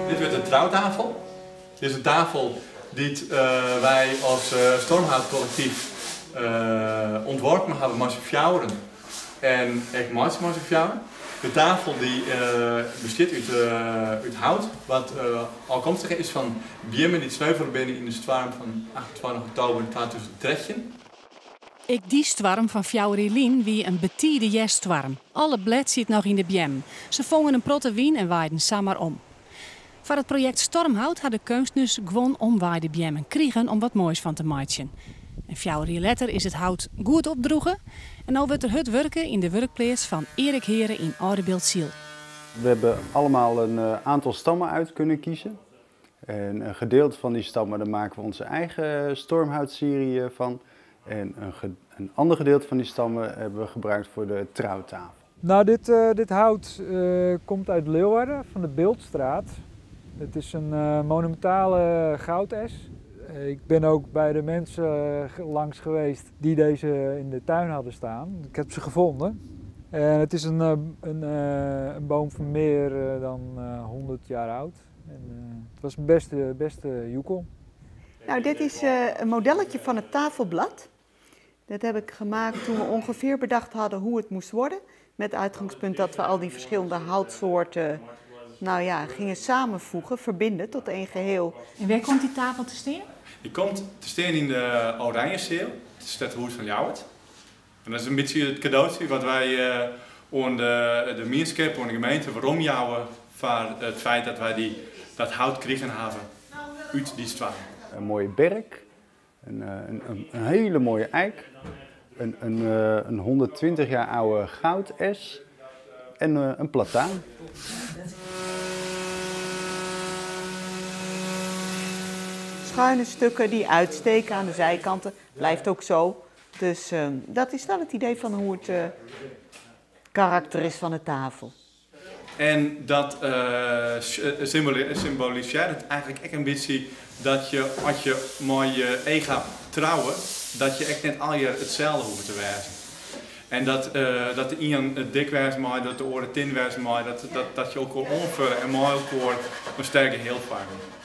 Dit wurdt de troutafel. Dit is in tafel dy't wy as Stormhout-kollektyf ûntworpen hawwe mei syn fjouweren en ek meitsje mei syn fjouweren. De tafel dy bestiet út hout wat ôfkomstich is fan beammen dy't sneuvele binne yn de stoarm fan 28 oktober 2013. Ek dy stoarm fan 4 jier lyn wie in betide hjerststoarm. Alle blêd siet noch yn de beammen. Se fongen in protte wyn en waaiden samar om. Foar it projekt Stormhout ha de keunstners guon omwaaide beammen krigen om wat moais fan te meitsjen. En 4 jier letter is it hout goed opdroege en no wurdt der hurd wurke yn de wurkpleats fan Erik Heere yn Aldebiltsyl. We hebben allemaal een aantal stammen uit kunnen kiezen. En een gedeelte van die stammen, daar maken we onze eigen stormhoutserie van. En een ander gedeelte van die stammen hebben we gebruikt voor de trouwtafel. Dit hout komt uit Leeuwarden, van de Biltstraat. Het is een monumentale goudes. Ik ben ook bij de mensen langs geweest die deze in de tuin hadden staan. Ik heb ze gevonden. En het is een boom van meer dan 100 jaar oud. En het was mijn beste joekel. Dit is een modelletje van het tafelblad. Dat heb ik gemaakt toen we ongeveer bedacht hadden hoe het moest worden. Met uitgangspunt dat we al die verschillende houtsoorten gingen samenvoegen, verbinden tot één geheel. En waar komt die tafel te staan? Die komt te staan in de Oranjezeel, het is het huis van Ljouwert. En dat is een beetje het cadeautje wat wij aan de gemeenschap, aan de gemeente waarom jouwen voor het feit dat wij dat hout kregen hebben uit die straat. Een mooie berk, een hele mooie eik, een 120 jaar oude goudes en een plataan. Schuine stukken die uitsteken aan de zijkanten, blijft ook zo. Dus dat is dan het idee van hoe het karakter is van de tafel. En dat symboliseert het eigenlijk echt een beetje dat je, als je mooi je e gaat trouwen, dat je echt net al je hetzelfde hoeft te wijzen. En dat de een dik wijst, maar dat de oren tin wijst, maar dat je elkaar aanvullen en mooi elkaar een sterke heel vangen.